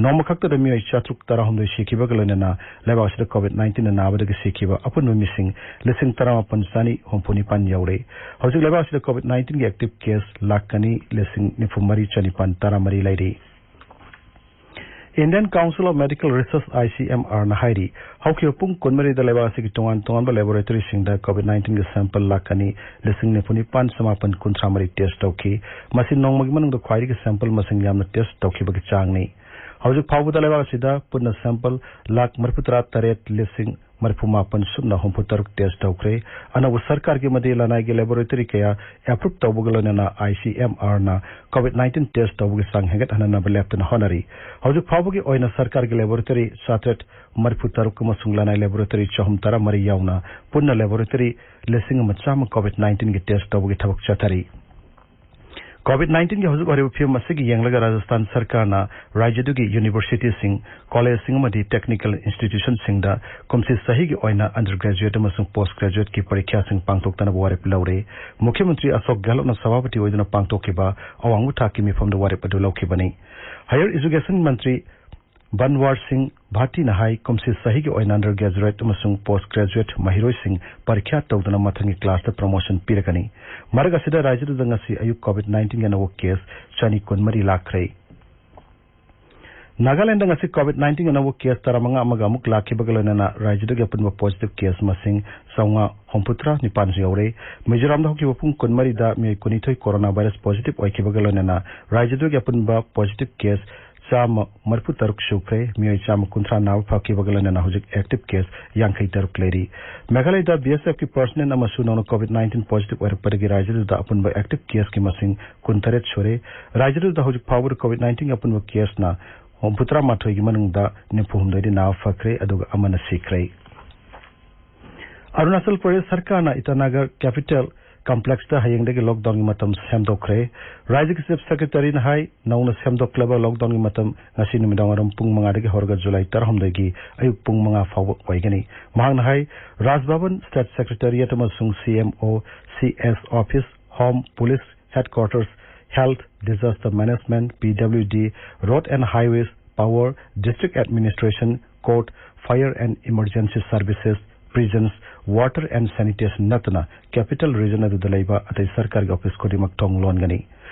ꯅꯣꯡꯃ ꯈꯛꯇꯗ ꯃꯤꯑꯣꯏ ꯆꯥꯇ꯭ꯔꯨꯛ ꯇꯔꯥꯍꯨꯝꯗꯣꯏ ꯁꯤꯈꯤꯕꯒ ꯂꯣꯏꯅꯅ ꯂꯩꯕꯥꯛ ꯑꯁꯤꯗ COVID nineteenꯅ ꯅꯥꯕꯗꯒꯤ ꯁꯤꯈꯤꯕ ꯑꯄꯨꯟꯕ ꯃꯤꯁꯤꯡ ꯂꯤꯁꯤꯡ ꯇꯔꯥꯃꯥꯄꯟ ꯆꯅꯤ ꯍꯨꯝꯐꯨ ꯅꯤꯄꯥꯟ ꯌꯧꯔꯦ꯫ ꯍꯧꯖꯤꯛ ꯂꯩꯕꯥꯛ ꯑꯁꯤꯗ COVID nineteenꯒꯤ active case ꯂꯥꯈ ꯑꯅꯤ ꯂꯤꯁꯤꯡ ꯅꯤꯐꯨ ꯃꯔꯤ ꯆꯅꯤꯄꯥꯟ ꯇꯔꯥꯃꯔꯤ ꯂꯩꯔꯤ꯫ Indian Council of Medical Research, ICMRꯅ ꯍꯥꯏꯔꯤ, ꯍꯧꯈꯤꯕ ꯄꯨꯡ ꯀꯨꯟꯃꯔꯤꯗ ꯂꯩꯕꯥꯛ ꯑꯁꯤꯒꯤ ꯇꯣꯉꯥꯟ ꯇꯣꯉꯥꯟꯕ laboratoryꯁꯤꯡꯗ COVID nineteenꯒꯤ sample ꯂꯥꯈ ꯑꯅꯤ ꯂꯤꯁꯤꯡ ꯅꯤꯐꯨ ꯅꯤꯄꯥꯟ ꯆꯃꯥꯄꯟ ꯀꯨꯟꯊ꯭ꯔꯥ ꯃꯔꯤ test ꯇꯧꯈꯤ꯫ ꯃꯁꯤ ꯅꯣꯡꯃꯒꯤ ꯃꯅꯨꯡꯗ ꯈ꯭ꯋꯥꯏꯗꯒꯤ sample ꯃꯁꯤꯡ ꯌꯥꯝꯅ test ꯇꯧꯈꯤꯕꯒꯤ ꯆꯥꯡꯅꯤ꯫ ꯍꯧꯖꯤꯛ ꯐꯥꯎꯕꯗ ꯂꯩꯕꯥꯛ ꯑꯁꯤꯗ ꯄꯨꯟꯅ sample ꯂꯥꯈ ꯃꯔꯤꯐꯨ ꯇꯔꯥ ꯇꯔꯦꯠ ꯂꯤꯁꯤꯡ ꯃꯔꯤꯐꯨ ꯃꯥꯄꯟ ꯁꯨꯞꯅ ꯍꯨꯝꯐꯨ ꯇꯔꯨꯛ test ꯇꯧꯈ꯭ꯔꯦ꯫ ꯑꯅꯧꯕ ꯁꯔꯀꯥꯔꯒꯤ ꯑꯃꯗꯤ ꯂꯅꯥꯏꯒꯤ laboratory ꯀꯌꯥ approve ꯇꯧꯕꯒ ꯂꯣꯏꯅꯅ ICMRꯅ COVID nineteen test ꯇꯧꯕꯒꯤ ꯆꯥꯡ ꯍꯦꯟꯒꯠꯍꯟꯅꯕ ꯂꯦꯞꯇꯅ ꯍꯣꯠꯅꯔꯤ꯫ ꯍꯧꯖꯤꯛ ꯐꯥꯎꯕꯒꯤ ꯑꯣꯏꯅ ꯁꯔꯀꯥꯔꯒꯤ laboratory ꯆꯥꯇ꯭ꯔꯦꯠ ꯃꯔꯤꯐꯨ ꯇꯔꯨꯛ ꯑꯃꯁꯨꯡ ꯂꯅꯥꯏ laboratory ꯆꯍꯨꯝ ꯇꯔꯥꯃꯔꯤ ꯌꯥꯎꯅ ꯄꯨꯟꯅ laboratory ꯂꯤꯁꯤꯡ ꯑꯃ ꯆꯥꯝꯃ COVID nineteenꯒꯤ test ꯇꯧꯕꯒꯤ ꯊꯕꯛ ꯆꯠꯊꯔꯤ꯫ COVID nineteenꯒꯤ ꯍꯧꯖꯤꯛ ꯑꯣꯏꯔꯤꯕ ꯐꯤꯕꯝ ꯑꯁꯤꯒꯤ ꯌꯦꯡꯂꯒ ꯔꯥꯖꯁꯊꯥꯟ ꯁꯔꯀꯥꯔꯅ ꯔꯥꯖ꯭ꯌꯗꯨꯒꯤ universityꯁꯤꯡ, collegeꯁꯤꯡ ꯑꯃꯗꯤ technical institutionꯁꯤꯡꯗ ꯀꯨꯝꯁꯤ ꯆꯍꯤꯒꯤ ꯑꯣꯏꯅ undergraduate ꯑꯃꯁꯨꯡ post graduateꯀꯤ ꯄꯔꯤꯈ꯭ꯌꯥꯁꯤꯡ ꯄꯥꯡꯊꯣꯛꯇꯅꯕ ꯋꯥꯔꯦꯞ ꯂꯧꯔꯦ꯫ ꯃꯨꯈ꯭ꯌ ꯃꯟꯇ꯭ꯔꯤ ꯑꯁꯣꯛ ꯒꯦꯍꯂꯣꯠꯅ ꯁꯚꯥꯄꯇꯤ ꯑꯣꯏꯗꯨꯅ ꯄꯥꯡꯊꯣꯛꯈꯤꯕ ꯑꯋꯥꯡꯕ ꯊꯥꯛꯀꯤ ꯃꯤꯐꯝꯗ ꯋꯥꯔꯦꯞ ꯑꯗꯨ ꯂꯧꯈꯤꯕꯅꯤ꯫ Higher education ꯃꯟꯇ꯭ꯔꯤ ꯕꯟꯋꯥꯔ ꯁꯤꯡ ꯚꯥꯇꯤꯅ ꯍꯥꯏ, ꯀꯨꯝꯁꯤ ꯆꯍꯤꯒꯤ ꯑꯣꯏꯅ undergraduate ꯑꯃꯁꯨꯡ post graduate ꯃꯍꯩꯔꯣꯏꯁꯤꯡ ꯄꯔꯤꯈ꯭ꯌꯥ ꯇꯧꯗꯨꯅ ꯃꯊꯪꯒꯤ classꯇ promotion ꯄꯤꯔꯒꯅꯤ꯫ ꯃꯔꯛ ꯑꯁꯤꯗ, ꯔꯥꯖ꯭ꯌꯗꯨꯗ ꯉꯁꯤ ꯑꯌꯨꯛ COVID nineteenꯒꯤ ꯑꯅꯧꯕ case ꯆꯅꯤ ꯀꯨꯟꯃꯔꯤ ꯂꯥꯛꯈ꯭ꯔꯦ꯫ ꯅꯥꯒꯥꯂꯦꯟꯗ ꯉꯁꯤ COVID nineteenꯒꯤ ꯑꯅꯧꯕ case ꯇꯔꯥꯃꯉꯥ ꯑꯃꯒ ꯑꯃꯨꯛ ꯂꯥꯛꯈꯤꯕꯒ ꯂꯣꯏꯅꯅ ꯔꯥꯖ꯭ꯌꯗꯨꯒꯤ ꯑꯄꯨꯟꯕ positive case ꯃꯁꯤꯡ ꯆꯥꯝꯃꯉꯥ ꯍꯨꯝꯐꯨꯇꯔꯥ ꯅꯤꯄꯥꯟ ꯌꯧꯔꯦ꯫ ꯃꯤꯖꯣꯔꯥꯝꯗ ꯍꯧꯈꯤꯕ ꯄꯨꯡ ꯀꯨꯟꯃꯔꯤꯗ ꯃꯤꯑꯣꯏ ꯀꯨꯟꯅꯤꯊꯣꯏ corona virus positive ꯑꯣꯏꯈꯤꯕꯒ ꯂꯣꯏꯅꯅ ꯔꯥꯖ꯭ꯌꯗꯨꯒꯤ ꯑꯄꯨꯟꯕ positive case ꯆꯥꯝꯃ ꯃꯔꯤꯐꯨ ꯇꯔꯨꯛ ꯁꯨꯈ꯭ꯔꯦ꯫ ꯃꯤꯑꯣꯏ ꯆꯥꯝꯃ ꯀꯨꯟꯊ꯭ꯔꯥ ꯅꯥꯕ ꯐꯈꯤꯕꯒ ꯂꯣꯏꯅꯅ ꯍꯧꯖꯤꯛ active case ꯌꯥꯡꯈꯩ ꯇꯔꯨꯛ ꯂꯩꯔꯤ꯫ ꯃꯦꯘꯥꯂꯌꯗ BSFꯀꯤ personnel ꯑꯃꯁꯨ ꯅꯧꯅ COVID nineteen positive ꯑꯣꯏꯔꯛꯄꯗꯒꯤ ꯔꯥꯖ꯭ꯌꯗꯨꯗ ꯑꯄꯨꯟꯕ active caseꯀꯤ ꯃꯁꯤꯡ ꯀꯨꯟꯇꯔꯦꯠ ꯁꯨꯔꯦ꯫ ꯔꯥꯖ꯭ꯌꯗꯨꯗ ꯍꯧꯖꯤꯛ ꯐꯥꯎꯕꯗ COVID nineteenꯒꯤ ꯑꯄꯨꯟꯕ caseꯅ ꯍꯨꯝꯐꯨꯇꯔꯥ ꯃꯥꯊꯣꯏꯒꯤ ꯃꯅꯨꯡꯗ ꯅꯤꯐꯨ ꯍꯨꯝꯗꯣꯏꯗꯤ ꯅꯥꯕ ꯐꯈ꯭ꯔꯦ, ꯑꯗꯨꯒ ꯑꯃꯅ ꯁꯤꯈ꯭ꯔꯦ꯫ ꯑꯔꯨꯅꯥꯆꯜ ꯄ꯭ꯔꯗꯦꯁ ꯁꯔꯀꯥꯔꯅ ꯏꯇꯥꯅꯒꯔ capital ꯀꯝꯄ꯭ꯂꯦꯛꯁꯇ ꯍꯌꯦꯡꯗꯒꯤ ꯂꯣꯛꯗꯥꯎꯟꯒꯤ ꯃꯇꯝ ꯁꯦꯝꯗꯣꯛꯈ꯭ꯔꯦ꯫ ꯔꯥꯖ꯭ꯌꯒꯤ ꯆꯤꯐ ꯁꯦꯀ꯭ꯔꯦꯇꯔꯤꯅ ꯍꯥꯏ, ꯅꯧꯅ ꯁꯦꯝꯗꯣꯛꯂꯕ ꯂꯣꯛꯗꯥꯎꯟꯒꯤ ꯃꯇꯝ ꯉꯁꯤ ꯅꯨꯃꯤꯗꯥꯡꯋꯥꯏꯔꯝ ꯄꯨꯡ ꯃꯉꯥꯗꯒꯤ ꯍꯧꯔꯒ ꯖꯨꯂꯥꯏ ꯇꯔꯥꯍꯨꯝꯗꯣꯏꯒꯤ ꯑꯌꯨꯛ ꯄꯨꯡ ꯃꯉꯥ ꯐꯥꯎꯕ ꯑꯣꯏꯒꯅꯤ꯫ ꯃꯍꯥꯛꯅ ꯍꯥꯏ, ꯔꯥꯖ ꯚꯕꯟ, ꯁ꯭ꯇꯦꯠ ꯁꯦꯀ꯭ꯔꯦꯇꯔꯤꯌꯦꯠ ꯑꯃꯁꯨꯡ ꯁꯤ M O, C S office, home, police headquarters, health, disaster management, P W D, road and highways, power, district administration, court, fire and emergency services, prisons, water and sanitation ꯅꯠꯇꯅ ꯀꯦꯄꯤꯇꯦꯜ ꯔꯤꯖꯟ ꯑꯗꯨꯗ ꯂꯩꯕ ꯑꯇꯩ ꯁꯔꯀꯥꯔꯒꯤ ꯑꯣꯐꯤꯁ ꯈꯨꯗꯤꯡꯃꯛ ꯊꯣꯡ ꯂꯣꯟꯒꯅꯤ꯫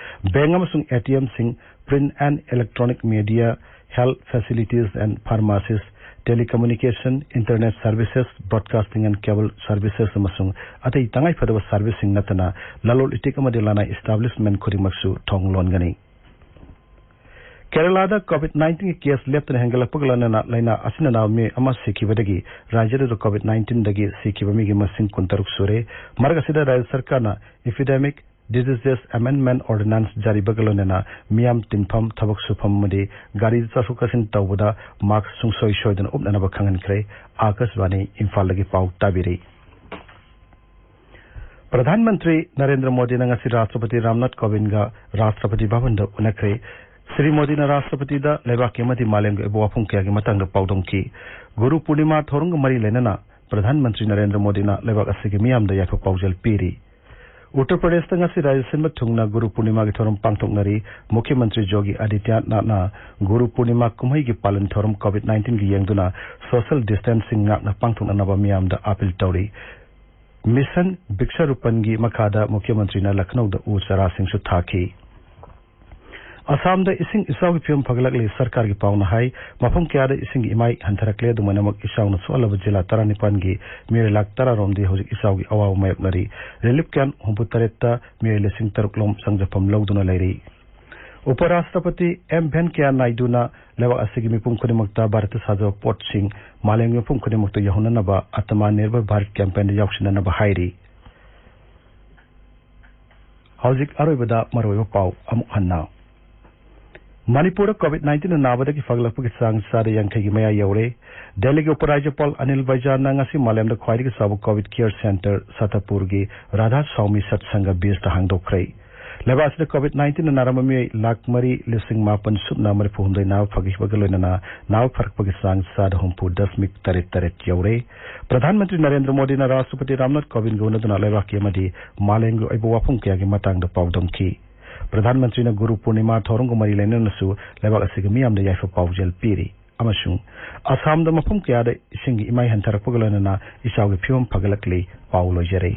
ꯕꯦꯡꯛ ꯑꯃꯁꯨꯡ ꯑꯦ ꯇꯤ ꯑꯦꯝꯁꯤꯡ, print and electronic media, health facilities and pharmacies, telecommunication, internet services, broadcasting and cable services ꯑꯃꯁꯨꯡ ꯑꯇꯩ ꯇꯉꯥꯏꯐꯗꯕ ꯁꯔꯚꯤꯁꯁꯤꯡ ꯅꯠꯇꯅ ꯂꯂꯣꯟ ꯏꯇꯤꯛ ꯑꯃꯗꯤ ꯂꯅꯥꯏ ꯏꯁꯇꯥꯕ꯭ꯂꯤꯁꯃꯦꯟꯠ ꯈꯨꯗꯤꯡꯃꯛꯁꯨ ꯊꯣꯡ ꯂꯣꯟꯒꯅꯤ꯫ ꯀꯦꯔꯂꯥꯗ ꯀꯣꯚꯤꯗ ꯅꯥꯏꯟꯇꯤꯟꯒꯤ ꯀꯦꯁ ꯂꯦꯞꯇꯅ ꯍꯦꯟꯒꯠꯂꯛꯄꯒ ꯂꯣꯏꯅꯅ ꯂꯥꯏꯅꯥ ꯑꯁꯤꯅ ꯅꯥꯕ ꯃꯤꯑꯣꯏ ꯑꯃ ꯁꯤꯈꯤꯕꯗꯒꯤ ꯔꯥꯖ꯭ꯌꯗꯨꯗ ꯀꯣꯚꯤꯗ ꯅꯥꯏꯟꯇꯤꯟꯗꯒꯤ ꯁꯤꯈꯤꯕ ꯃꯤꯒꯤ ꯃꯁꯤꯡ ꯀꯨꯟꯇꯔꯨꯛ ꯁꯨꯔꯦ꯫ ꯃꯔꯛ ꯑꯁꯤꯗ ꯔꯥꯖ꯭ꯌ ꯁꯔꯀꯥꯔꯅ ꯏꯄꯤꯗꯦꯃꯤꯛ ꯗꯤꯖꯤꯖꯦꯁ ꯑꯦꯃꯦꯟꯗꯃꯦꯟꯠ ꯑꯣꯔꯗꯤꯅꯥꯟꯁ ꯖꯥꯔꯤꯕꯒ ꯂꯣꯏꯅꯅ ꯃꯤꯌꯥꯝ ꯇꯤꯟꯐꯝ, ꯊꯕꯛ ꯁꯨꯐꯝ ꯑꯃꯗꯤ ꯒꯥꯔꯤꯗ ꯆꯠꯊꯣꯛ ꯆꯠꯁꯤꯟ ꯇꯧꯕꯗ ꯃꯥꯁ꯭ꯛ ꯁꯨꯡꯁꯣꯏ ꯁꯣꯏꯗꯅ ꯎꯞꯅꯅꯕ ꯈꯪꯍꯟꯈ꯭ꯔꯦ꯫ ꯑꯥꯀꯥꯁꯕꯥꯅꯤ ꯏꯝꯐꯥꯜꯗꯒꯤ ꯄꯥꯎ ꯇꯥꯕꯤꯔꯤ꯫ ꯄ꯭ꯔꯙꯥꯟ ꯃꯟꯇ꯭ꯔꯤ ꯅꯔꯦꯟꯗ꯭ꯔ ꯃꯣꯗꯤꯅ ꯉꯁꯤ ꯔꯥꯁꯇ꯭ꯔꯄꯇꯤ ꯔꯥꯝꯅꯥꯊ ꯀꯣꯕꯤꯟꯗꯒ ꯔꯥꯁꯇ꯭ꯔꯄꯇꯤ ꯚꯕꯟꯗ ꯎꯅꯈ꯭ꯔꯦ꯫ ꯁ꯭ꯔꯤ ꯃꯣꯗꯤꯅ ꯔꯥꯁꯇ꯭ꯔꯄꯇꯤꯗ ꯂꯩꯕꯥꯛꯀꯤ ꯑꯃꯗꯤ ꯃꯥꯂꯦꯝꯒꯤ ꯑꯣꯏꯕ ꯋꯥꯐꯝ ꯀꯌꯥꯒꯤ ꯃꯇꯥꯡꯗ ꯄꯥꯎꯗꯝꯈꯤ꯫ ꯒꯨꯔꯨ ꯄꯨꯔꯅꯤꯃꯥ ꯊꯧꯔꯝꯒ ꯃꯔꯤ ꯂꯩꯅꯅ ꯄ꯭ꯔꯙꯥꯟ ꯃꯟꯇ꯭ꯔꯤ ꯅꯔꯦꯟꯗ꯭ꯔ ꯃꯣꯗꯤꯅ ꯂꯩꯕꯥꯛ ꯑꯁꯤꯒꯤ ꯃꯤꯌꯥꯝꯗ ꯌꯥꯏꯐ ꯄꯥꯎꯖꯦꯜ ꯄꯤꯔꯤ꯫ ꯎꯠꯇꯔ ꯄ꯭ꯔꯗꯦꯁꯇ ꯉꯁꯤ ꯔꯥꯖ꯭ꯌ ꯁꯤꯟꯕ ꯊꯨꯡꯅ ꯒꯨꯔꯨ ꯄꯨꯔꯅꯤꯃꯥꯒꯤ ꯊꯧꯔꯝ ꯄꯥꯡꯊꯣꯛꯅꯔꯤ꯫ ꯃꯨꯈ꯭ꯌ ꯃꯟꯇ꯭ꯔꯤ ꯌꯣꯒꯤ ꯑꯥꯗꯤꯇ꯭ꯌꯅꯥꯊꯅ ꯒꯨꯔꯨ ꯄꯨꯔꯅꯤꯃꯥ ꯀꯨꯝꯍꯩꯒꯤ ꯄꯥꯂꯟ ꯊꯧꯔꯝ ꯀꯣꯚꯤꯗ ꯅꯥꯏꯟꯇꯤꯟꯒꯤ ꯌꯦꯡꯗꯨꯅ ꯁꯣꯁꯤꯌꯦꯜ ꯗꯤꯁꯇꯦꯟꯁꯤꯡ ꯉꯥꯛꯅ ꯄꯥꯡꯊꯣꯛꯅꯅꯕ ꯃꯤꯌꯥꯝꯗ ꯑꯥꯄꯤꯜ ꯇꯧꯔꯤ꯫ ꯃꯤꯁꯟ ꯕꯤꯛꯁꯔꯨꯄꯟꯒꯤ ꯃꯈꯥꯗ ꯃꯨꯈ꯭ꯌ ꯃꯟꯇ꯭ꯔꯤꯅ ꯂꯈꯅꯧꯗ ꯎ ꯆꯥꯔꯥꯁꯤꯡꯁꯨ ꯊꯥꯈꯤ꯫ ꯑꯁꯥꯝꯗ ꯏꯁꯤꯡ ꯏꯆꯥꯎꯒꯤ ꯐꯤꯕꯝ ꯐꯒꯠꯂꯛꯂꯤ꯫ ꯁꯔꯀꯥꯔꯒꯤ ꯄꯥꯎꯅ ꯍꯥꯏ, ꯃꯐꯝ ꯀꯌꯥꯗ ꯏꯁꯤꯡꯒꯤ ꯏꯃꯥꯏ ꯍꯟꯊꯔꯛꯂꯦ꯫ ꯑꯗꯨꯃꯥꯏꯅꯃꯛ, ꯏꯆꯥꯎꯅ ꯁꯣꯛꯍꯜꯂꯕ ꯖꯤꯂꯥ ꯇꯔꯥꯅꯤꯄꯥꯟꯒꯤ ꯃꯤꯑꯣꯏ ꯂꯥꯈ ꯇꯔꯥꯔꯣꯝꯗꯤ ꯍꯧꯖꯤꯛ ꯏꯆꯥꯎꯒꯤ ꯑꯋꯥꯕ ꯃꯥꯌꯣꯛꯅꯔꯤ꯫ ꯔꯤꯂꯤꯞ ꯀꯦꯝꯞ ꯍꯨꯝꯐꯨꯇꯔꯦꯠꯇ ꯃꯤꯑꯣꯏ ꯂꯤꯁꯤꯡ ꯇꯔꯨꯛ ꯂꯣꯝ ꯆꯪꯖꯐꯝ ꯂꯧꯗꯨꯅ ꯂꯩꯔꯤ꯫ ꯎꯄ ꯔꯥꯁꯇ꯭ꯔꯄꯇꯤ ꯑꯦꯝ ꯚꯦꯟꯀꯌꯥ ꯅꯥꯏꯗꯨꯅ ꯂꯩꯕꯥꯛ ꯑꯁꯤꯒꯤ ꯃꯤꯄꯨꯝ ꯈꯨꯗꯤꯡꯃꯛꯇ ꯚꯥꯔꯠꯇ ꯁꯥꯖꯕ ꯄꯣꯠꯁꯤꯡ ꯃꯥꯂꯦꯝꯒꯤ ꯃꯐꯝ ꯈꯨꯗꯤꯡꯃꯛꯇ ꯌꯧꯍꯟꯅꯅꯕ ꯑꯇꯃꯥ ꯅꯤꯔꯚꯔ ꯚꯥꯔꯠ ꯀꯦꯝꯄꯦꯟꯗ ꯌꯥꯎꯁꯤꯟꯅꯅꯕ ꯍꯥꯏꯔꯤ꯫ ꯍꯧꯖꯤꯛ ꯑꯔꯣꯏꯕꯗ ꯃꯔꯨꯑꯣꯏꯕ ꯄꯥꯎ ꯑꯃꯨꯛ ꯍꯟꯅ꯫ ꯃꯅꯤꯄꯨꯔꯗ ꯀꯣꯚꯤꯗ ꯅꯥꯏꯟꯇꯤꯟꯅ ꯅꯥꯕꯗꯒꯤ ꯐꯒꯠꯂꯛꯄꯒꯤ ꯆꯥꯡ ꯆꯥꯗ ꯌꯥꯡꯈꯩꯒꯤ ꯃꯌꯥ ꯌꯧꯔꯦ꯫ ꯗꯦꯜꯂꯤꯒꯤ ꯎꯄꯔꯥꯖ꯭ꯌꯄꯥꯜ ꯑꯅꯤꯜ ꯕꯩꯖꯥꯜꯅ ꯉꯁꯤ ꯃꯥꯂꯦꯝꯗ ꯈ꯭ꯋꯥꯏꯗꯒꯤ ꯆꯥꯎꯕ ꯀꯣꯚꯤꯗ ꯀꯤꯌꯔ ꯁꯦꯟꯇꯔ ꯁꯇꯄꯨꯔꯒꯤ ꯔꯥꯙꯥ ꯁ꯭ꯋꯥꯃꯤ ꯁꯠꯁꯪꯒ ꯕꯤꯁꯇ ꯍꯥꯡꯗꯣꯛꯈ꯭ꯔꯦ꯫ ꯂꯩꯕꯥꯛ ꯑꯁꯤꯗ ꯀꯣꯚꯤꯗ ꯅꯥꯏꯟꯇꯤꯟꯅ ꯅꯥꯔꯝꯕ ꯃꯤꯑꯣꯏ ꯂꯥꯈ ꯃꯔꯤ ꯂꯤꯁꯤꯡ ꯃꯥꯄꯟ ꯁꯨꯞꯅ ꯃꯔꯤꯐꯨ ꯍꯨꯝꯗꯣꯏ ꯅꯥꯕ ꯐꯈꯤꯕꯒ ꯂꯣꯏꯅꯅ ꯅꯥꯕ ꯐꯔꯛꯄꯒꯤ ꯆꯥꯡ ꯆꯥꯗ ꯍꯨꯝꯐꯨ ꯗꯁꯃꯤꯛ ꯇꯔꯦꯠ ꯇꯔꯦꯠ ꯌꯧꯔꯦ꯫ ꯄ꯭ꯔꯙꯥꯟ ꯃꯟꯇ꯭ꯔꯤ ꯅꯔꯦꯟꯗ꯭ꯔ ꯃꯣꯗꯤꯅ ꯔꯥꯁꯇ꯭ꯔꯄꯇꯤ ꯔꯥꯝꯅꯥꯊ ꯀꯣꯕꯤꯟꯗꯒ ꯎꯅꯗꯨꯅ ꯂꯩꯕꯥꯛꯀꯤ ꯑꯃꯗꯤ ꯃꯥꯂꯦꯝꯒꯤ ꯑꯣꯏꯕ ꯋꯥꯐꯝ ꯀꯌꯥꯒꯤ ꯃꯇꯥꯡꯗ ꯄꯥꯎꯗꯝꯈꯤ꯫ ꯄ꯭ꯔꯙꯥꯟ ꯃꯟꯇ꯭ꯔꯤꯅ ꯒꯨꯔꯨ ꯄꯨꯔꯅꯤꯃꯥ ꯊꯧꯔꯝꯒ ꯃꯔꯤ ꯂꯩꯅꯅꯁꯨ ꯂꯩꯕꯥꯛ ꯑꯁꯤꯒꯤ ꯃꯤꯌꯥꯝꯗ ꯌꯥꯏꯐ ꯄꯥꯎꯖꯦꯜ ꯄꯤꯔꯤ꯫ ꯑꯃꯁꯨꯡ ꯑꯁꯥꯝꯗ ꯃꯐꯝ ꯀꯌꯥꯗ ꯏꯁꯤꯡꯒꯤ ꯏꯃꯥꯏ ꯍꯟꯊꯔꯛꯄꯒ ꯂꯣꯏꯅꯅ ꯏꯆꯥꯎꯒꯤ ꯐꯤꯕꯝ ꯐꯒꯠꯂꯛꯂꯤ꯫ ꯄꯥꯎ ꯂꯣꯏꯖꯔꯦ꯫